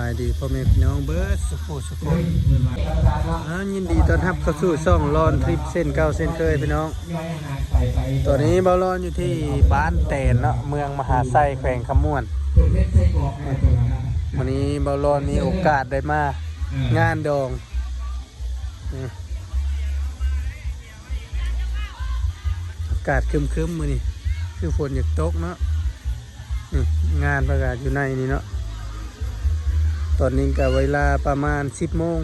ສະບາຍດີພໍ່ແມ່ພີ່ນ້ອງເບິດສຸຜູ້ສຸຄົນ. ອ່າ ຍິນດີຕ້ອນຮັບເຂົ້າສູ່ຊ່ອງລອນທຣິບເຊັ່ນເກົ່າເຊັ່ນເຄີຍພີ່ນ້ອງ. ຕອນນີ້ບ່າວລອນຢູ່ທີ່ບ້ານແຕນເນາະ ເມືອງມະຫາໄຊ ແຂວງຄຳມ່ວນ. ມື້ນີ້ບ່າວລອນມີໂອກາດໄດ້ມາງານດອງ. ອືມ ອາກາດຄຶມໆ ມື້ນີ້ ຄືຝົນຢາກຕົກເນາະ. ນີ້ ງານເພິ່ນກະຢູ່ໃນນີ້ເນາະ. ຕອນນີ້ກະເວລາປະມານສິບໂມງ.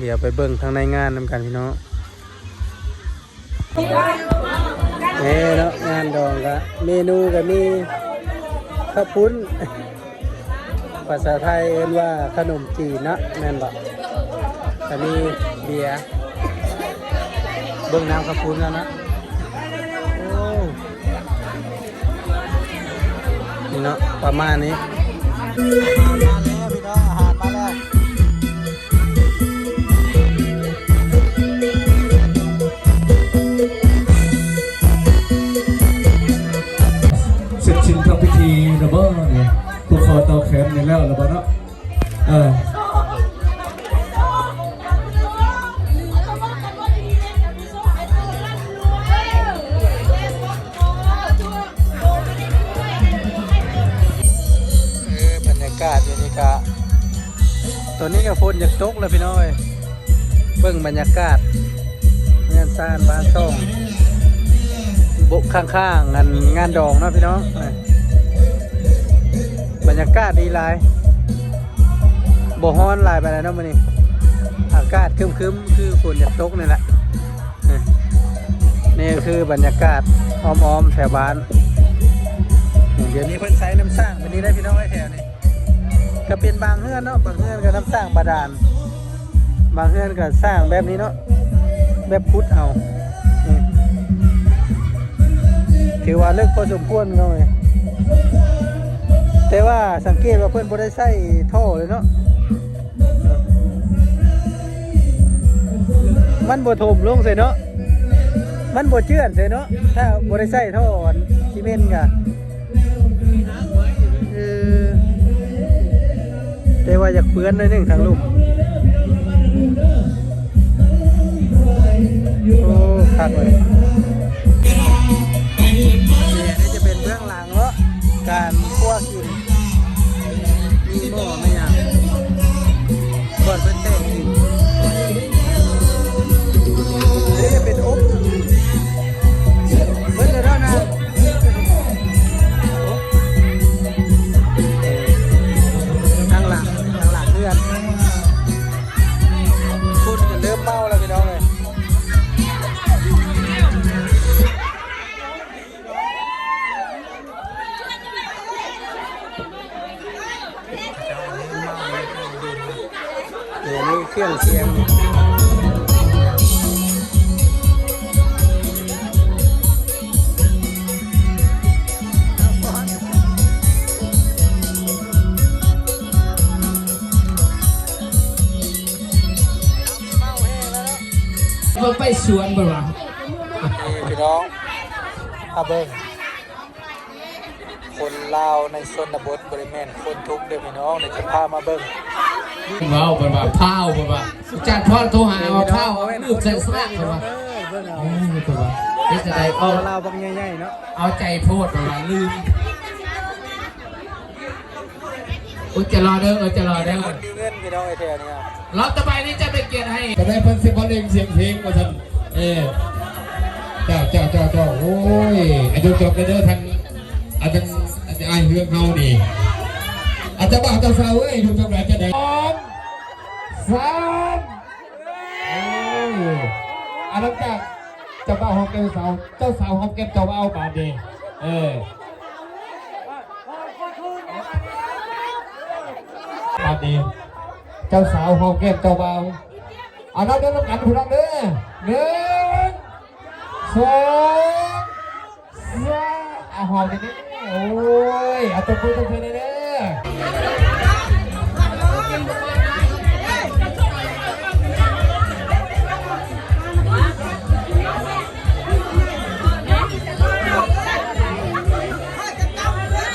ດຽວໄປເບິ່ງທາງໃນງານນຳກັນພີ່ນ້ອງ. ເອີເນາະ ງານດອງກະເມນູກະມີເຂົ້າປຸ້ນ ພາສາໄທເອີ້ນວ່າຂະໜົມຈີນເນາະ ແມ່ນບໍ່? ກະມີເບຍ ເບິ່ງນ້ຳເຂົ້າປຸ້ນແລ້ວເນາະ. ໂອ້ ນີ້ເນາະ ປະມານນີ້. ມາແລ້ວພີ່ນ້ອງ ອາຫານມາແລ້ວ. ເສັດສິ້ນທຳພິທີແລ້ວບໍ່ນີ້? ຜູກຄໍຕໍ່ແຂນນີ້ແລ້ວ ແລ້ວບໍ່ເນາະ? ເອີ ເອີ ບັນຍາກາດຢູ່ນີ້ກະ ຕອນນີ້ກະຝົນຢາກຕົກແລ້ວພີ່ນ້ອງເອີຍ. ເບິ່ງບັນຍາກາດເຮືອນຊານບ້ານຊ່ອງ ບົກ ຂ້າງໆ ອັນງານດອງເນາະພີ່ນ້ອງ. ບັນຍາກາດດີຫຼາຍ ບໍ່ຮ້ອນຫຼາຍປານໃດເນາະມື້ນີ້ ອາກາດຄຶມໆ ຄືຝົນຢາກຕົກນີ້ແຫຼະ. ນີ້ຄືບັນຍາກາດອ້ອມໆ ແຖວບ້ານ. ດຽວນີ້ເພິ່ນໃຊ້ນ້ຳສ້າງແບບນີ້ໄດ໋ພີ່ນ້ອງເອີຍ ແຖວນີ້ ກະເປັນບາງເຮືອນເນາະ ບາງເຮືອນກະນ້ຳສ້າງບາດານ ບາງເຮືອນກະສ້າງແບບນີ້ເນາະ ແບບຂຸດເອົາ. ນີ້ ຖືວ່າເລິກພໍສົມຄວນເນາະ ແຕ່ວ່າສັງເກດວ່າເພິ່ນບໍ່ໄດ້ໃຊ້ທໍ່ເລີຍເນາະ. ມັນບໍ່ຖົມລົງໃສ່ເນາະ ມັນບໍ່ເຈື່ອນໃສ່ເນາະ ຖ້າບໍ່ໄດ້ໃຊ້ທໍ່ຊີເມັນກະ ເອີ ແຕ່ວ່າຢາກເປື້ອນໜ້ອຍໜຶ່ງທາງລຸ່ມ. ໂອ້ ຄັກເລີຍ. ນີ້ຈະເປັນເບື້ອງຫຼັງເນາະ ການຄົວກິນ ມີໝໍ້ມີຫຍັງ ບ່ອນເພິ່ນແຕ່ງກິນ. ນີ້ຈະເປັນອົບ ເບິດແລ້ວເນາະນາງ. ທາງຫຼັງ ທາງຫຼັງເຮືອນ ຄົນກະເລີ່ມເມົາແລ້ວພີ່ນ້ອງເອີຍ. ດຽວນີ້ເຄື່ອງສຽງ ເພິ່ນໄປສວນເພິ່ນວ່າ. ນີ້ພີ່ນ້ອງ ມາເບິ່ງ ຄົນລາວໃນຊົນນະບົດ ບໍ່ໄດ້ແມ່ນຄົນທຸກເດີພີ່ນ້ອງ ດຽວຈະພາມາເບິ່ງ. ເວົ້າເພິ່ນວ່າພ້າວ ເພິ່ນວ່າ ອາຈານພອນໂທຫາວ່າພ້າວ ລືມໃສ່ສາກ ເພິ່ນວ່າ. ເອີ ເພິ່ນວ່າ ເຮັດຈັ່ງໃດ ເອົາລາວບັກໃຫຍ່ໆເນາະ ເອົາໃຈໂພດ ເພິ່ນວ່າ ລືມ. ອຸດຈະລໍເດີ ອຸດຈະລໍເດີ ມີເງິນພີ່ນ້ອງເອີຍແຖວນີ້. ລອບຕໍ່ໄປນີ້ຈະເປັນກຽດໃຫ້ ຈະໄດ້ເພິ່ນຊິມາເລັ່ງສຽງເພງວ່າຊັ້ນ. ເອີ ເຈົ້າ ເຈົ້າ ເຈົ້າ ເຈົ້າ ໂອ້ຍ ອາຍຸຈົບເດີ ທາງ ອາ ທາງ ອາ ອ້າຍເຮືອງເຮົານີ້ ອາ ເຈົ້າບ່າວເຈົ້າສາວເອີຍ ອາຍຸຈົບແລ້ວຈະໄດ້ ສອງ ສາມ ເອີ ອາ ຫຼັງຈາກເຈົ້າບ່າວຫອມແກ້ມສາວ ເຈົ້າສາວຫອມແກ້ມເຈົ້າບ່າວບາດນີ້ ເອີ. ບາດນີ້ເຈົ້າສາວຫອມແກ້ມເຈົ້າບ່າວ. ເອົາ ນັບນຳກັນພີ່ນ້ອງເດີ ໜຶ່ງ ສອງ ສາມ ອາ ຫອມແນ່ໆ. ໂອ້ຍ ອາ ຕົບມືຕົບມືແນ່ໆ. ເອີ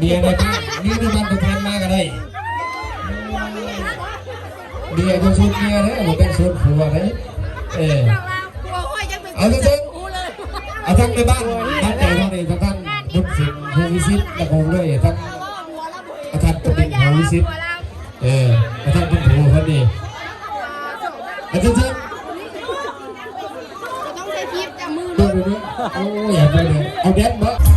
ເມຍໃນບ້ານ ເມຍໃນບ້ານຕົວແທນມາກໍໄດ້ ເມຍຕ້ອງຊົນເມຍເດ້ ບໍ່ແມ່ນຊົນຜົວເດ້ ເອີ ເອົາເຊີນ ເອົາທັງໃນບ້ານ ບ້ານໃດເຮົານີ້ ທັງທ່ານບຸນສິງ ພົງວິສິດ ແລ້ວກໍດ້ວຍ ທັງ ອາຈານປະດິນ ເຂົາວິສິດ ເອີ ອາຈານບຸນພູເພິ່ນນີ້ ອາຈານເຊີນ ຕ້ອງໃຊ້ຄລິບຈຳມື ເບິ່ງເບິ່ງ ໂອ້ຍ ເອົາໄປເລີຍ ເອົາແດນເນາະ.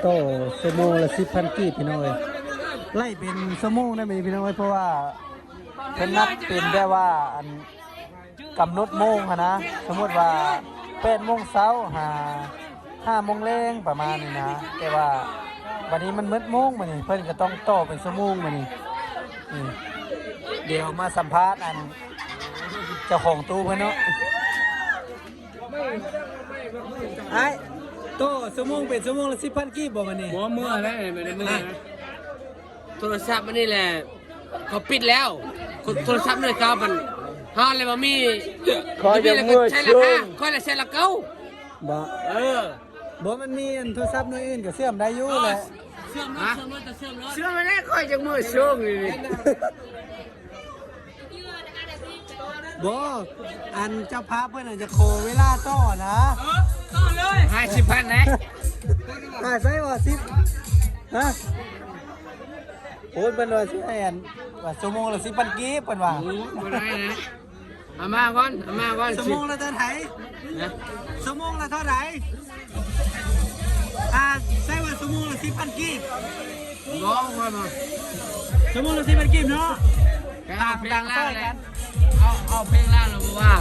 ຕໍ່ຊົ່ວໂມງລະສິບພັນກີບ ພີ່ນ້ອງເອີຍ. ໄລ່ເປັນຊົ່ວໂມງໄດ້ແມ່ນພີ່ນ້ອງເອີຍ ເພາະວ່າເພິ່ນນັບເປັນແບບວ່າ ອັນ ກຳນົດໂມງຫັ້ນນະ. ສົມມຸດວ່າແປດໂມງເຊົ້າຫາຫ້າໂມງແລງປະມານນີ້ນະ, ແຕ່ວ່າບັດນີ້ມັນໝົດໂມງ ບັດນີ້ເພິ່ນກໍຕ້ອງຕໍ່ເປັນຊົ່ວໂມງບັດນີ້. ອືມ ດຽວມາສຳພາດ ອັນ ເຈົ້າຂອງຕູ້ເພິ່ນເນາະ. ອ້າຍ ຕໍ່ຊົ່ວໂມງເປັນຊົ່ວໂມງລະສິບພັນກີບບໍ່ບັດນີ້? ບໍ່ ເມື່ອແລ້ວ ບໍ່ໄດ້ເມື່ອນະ. ໂທລະສັບອັນນີ້ແຫຼະ ເຂົາປິດແລ້ວ. ໂທລະສັບນີ້ເຂົາມັນ ຫາແລ້ວບໍ່ມີ. ຂ້ອຍຢາກເມື່ອໂຊງ ຂ້ອຍລະແສນລະເກົ້າ. ບໍ່ ເອີ ບໍ່ ມັນມີອັນໂທລະສັບໜ່ວຍອື່ນກໍເຊື່ອມໄດ້ຢູ່ແຫຼະ. ເຊື່ອມໂລດ ເຊື່ອມໂລດ ເຊື່ອມໂລດ ເຊື່ອມມາແລ້ວ. ຂ້ອຍຢາກເມື່ອໂຊງນີ້. ບໍ່ ອັນເຈົ້າພາບເພິ່ນອາດຈະຂໍເວລາຕໍ່ນະ. ເອີ ຕໍ່ເລີຍ ຫ້າສິບພັນນະ. ຫ້າສິບ ຮະ? ໂອ້ຍ ເພິ່ນວ່າຊິໃຫ້ ອັນ ວ່າຊົ່ວໂມງລະສິບພັນກີບ ເພິ່ນວ່າ. ໂອ້ ບໍ່ໄດ້ນະ. ເອົາມາກ່ອນ ເອົາມາກ່ອນ. ຊົ່ວໂມງລະເທົ່າໃດ? ຮະ? ຊົ່ວໂມງລະເທົ່າໃດ? ອ່າ ໃຊ້ວ່າຊົ່ວໂມງລະສິບພັນກີບ. ບໍ່ ຂ້ອຍບໍ່. ຊົ່ວໂມງລະສິບພັນກີບເນາະ. ເອົາເພງລາວແຫຼະ ເອົາ ເອົາເພງລາວແລ້ວບໍ່ວ່າ.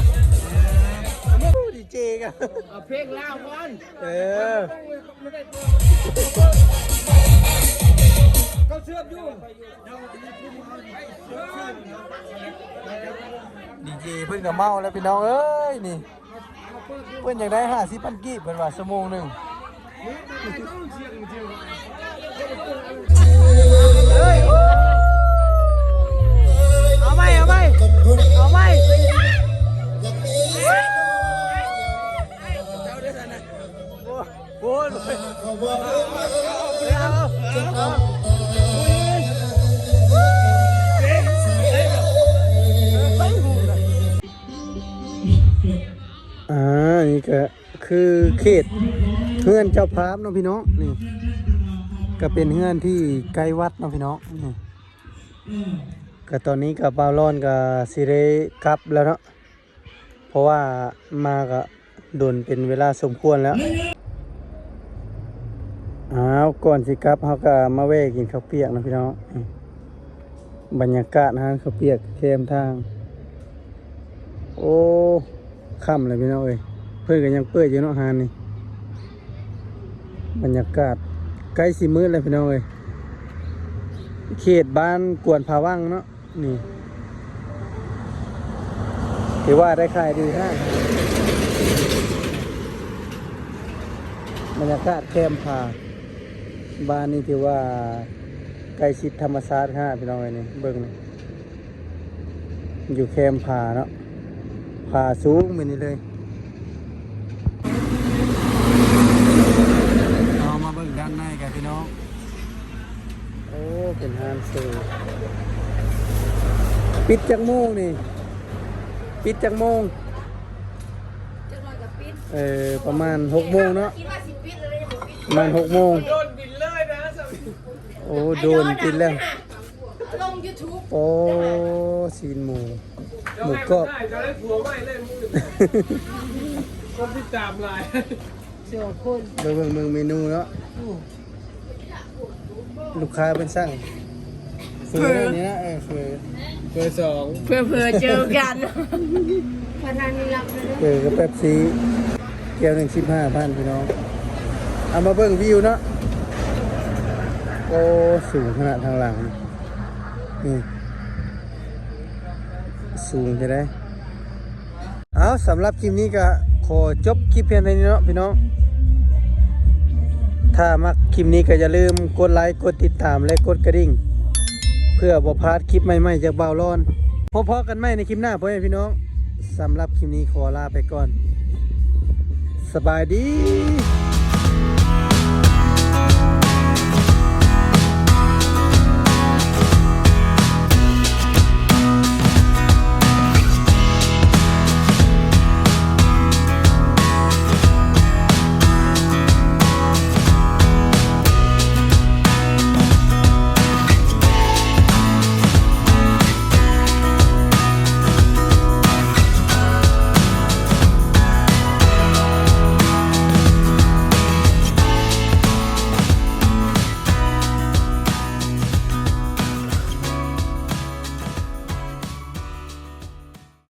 ເອີ ດີເຈກະ ເອົາເພງລາວກ່ອນ. ເອີ ເຂົາເຊື່ອມຢູ່. ດີເຈເພິ່ນກໍເມົາແລ້ວ ພີ່ນ້ອງເອີຍນີ້. ເພິ່ນຢາກໄດ້ຫ້າສິບພັນກີບ ເພິ່ນວ່າຊົ່ວໂມງໜຶ່ງ. ເອົາໃໝ່ ເອົາໃໝ່ ເອົາໃໝ່. ໂອ້ຍ ໂອ້ຍ ອ່າ ນີ້ກະຄືເຂດເຮືອນເຈົ້າພາບເນາະພີ່ນ້ອງ. ນີ້ກະເປັນເຮືອນທີ່ໃກ້ວັດເນາະພີ່ນ້ອງ. ນີ້ກະຕອນນີ້ກະບ່າວລອນກະຊິໄດ້ກັບແລ້ວເນາະ. ເພາະວ່າມາກະດົນເປັນເວລາສົມຄວນແລ້ວ. ອ້າວ ກ່ອນຊິກັບເຮົາກະມາແວ່ກິນເຂົ້າປຽກນະພີ່ນ້ອງ. ບັນຍາກາດຮ້ານເຂົ້າປຽກແຄມທາງ. ໂອ້ ຄ່ຳແລ້ວພີ່ນ້ອງເອີຍ. ເພິ່ນກະຍັງເປີດຢູ່ເນາະຮ້ານນີ້. ບັນຍາກາດໃກ້ຊິມືດແລ້ວພີ່ນ້ອງເອີຍ. ເຂດບ້ານກວນຜາວັງເນາະ. ນີ້ ຖືວ່າໄດ້ຂາຍດີແທ້. ບັນຍາກາດແຄມຜາບ້ານນີ້ຖືວ່າໃກ້ຊິດທຳມະຊາດຂະໜາດ ພີ່ນ້ອງເອີຍ. ນີ້ເບິ່ງນີ້ ຢູ່ແຄມຜາເນາະ ຜາສູງແບບນີ້ເລີຍ. ເຮົາມາເບິ່ງດ້ານໃນກັນພີ່ນ້ອງ. ໂອ້ ເປັນຮ້ານເສີ. ປິດຈັກໂມງນີ້? ປິດຈັກໂມງ? ຈັກໜ້ອຍກໍປິດ. ເອີ ປະມານຫົກໂມງເນາະ. ປະມານຫົກໂມງ. ໂອ້ ໂດຣນບິນແລ້ວ. ລົງຢູທູບ. ໂອ້ ຊີ້ນໝູ ໝູກອບ. ເຈົ້າໄດ້ຜົວໃໝ່ເລີຍມື້ນີ້. ຄົນຕິດຕາມຫຼາຍ. ສອງຄົນ. ເບິ່ງ ເບິ່ງເມນູເນາະ. ອືມ ລູກຄ້າເພິ່ນສັ່ງເຝີນີ້ນະ. ເອີ ເຝີ ເຝີສອງ. ເຜີໆເຈີກັນ. ເຝີກັບເປັບຊີ ແກ້ວໜຶ່ງສິບຫ້າພັນ ພີ່ນ້ອງ. ເອົາມາເບິ່ງວິວເນາະ. ໂອ້ ສູງຂະໜາດທາງຫຼັງນີ້ ສູງແທ້ໃດ. ເອົາ ສຳລັບຄລິບນີ້ກະຂໍຈົບຄລິບພຽງເທົ່ານີ້ເນາະພີ່ນ້ອງ. ຖ້າມັກຄລິບນີ້ກະຢ່າລືມກົດໄລ ກົດຕິດຕາມ ແລະ ກົດກະດິ່ງ ເພື່ອບໍ່ພາດຄລິບໃໝ່ໆຈາກບ່າວລອນ. ພົບພໍ້ກັນໃໝ່ໃນຄລິບໜ້າ ພໍ່ແມ່ພີ່ນ້ອງ. ສຳລັບຄລິບນີ້ຂໍລາໄປກ່ອນ. ສະບາຍດີ.